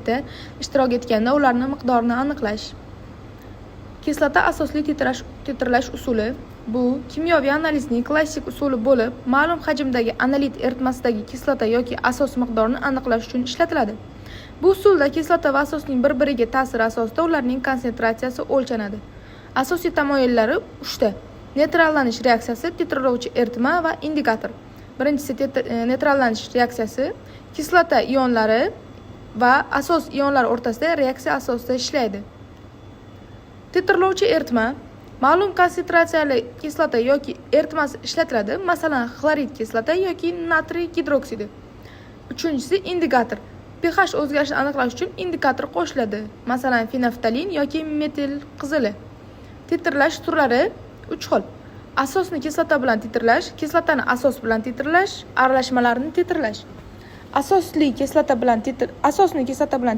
birgalikda ishtirok etganda ularni miqdorini aniqlash. Kislota asosli titrlash usuli bu kimyoviy analizning klassik usuli bo'lib, ma'lum hajmdagi analit eritmasidagi kislota yoki asos miqdorini aniqlash uchun ishlatiladi. Bu usulda kislota va asosning bir-biriga ta'siri asosida ularning konsentratsiyasi o'lchanadi. Asosiy tamoyillari uchta: neytrallanish reaksiyasi, titrlovchi eritma va indikator. Birinchisi neytrallanish reaksiyasi: kislota ionlari va asos ionlari o'rtasida reaksiya asosida ishlaydi. Titrlovchi eritma: ma'lum konsentratsiyali kislota yoki eritmasi ishlatiladi, masalan, xlorid kislota yoki natriy gidroksidi. Uchinchisi indikator. pH o'zgarishini aniqlash uchun indikator qo'shiladi, masalan, fenolftalin yoki metil qizili. Titrlash turlari uch xil: asosni kislota bilan titrlash, kislotani asos bilan titrlash, aralashmalarni titrlash. Asosli kislota bilan titr asosni kislota bilan